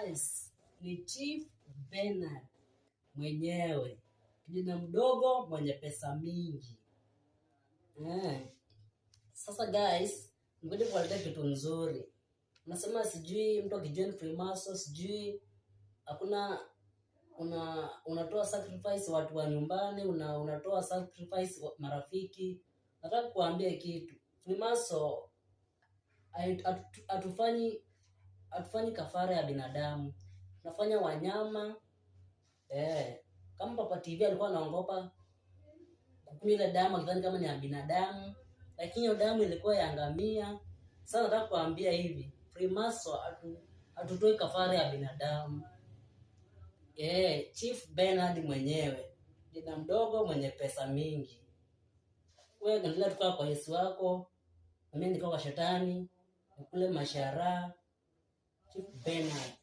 Guys, ni Chief Bernard mwenyewe, kijana mdogo mwenye pesa mingi. Sasa guys, ngoja kuwaletea kitu nzuri. Nasema sijui mtu akijoin Freemason, sijui hakuna unatoa sacrifice watu wa nyumbani, unatoa sacrifice marafiki. Nataka kuambia kitu. Freemason hatufanyi kafara ya binadamu, tunafanya wanyama. Kama Papa TV alikuwa anaogopa kukunywa ile damu akidhani kama ni ya binadamu, lakini hiyo damu ilikuwa ya ngamia. Sasa nataka kuambia hivi, Freemason hatutoi kafara ya binadamu. Chief Bernard mwenyewe, kijana mdogo mwenye pesa mingi. Wewe endelea tukaa kwa Yesu wako, na mimi niko kwa shetani, nikule mashara. Chief Bernard.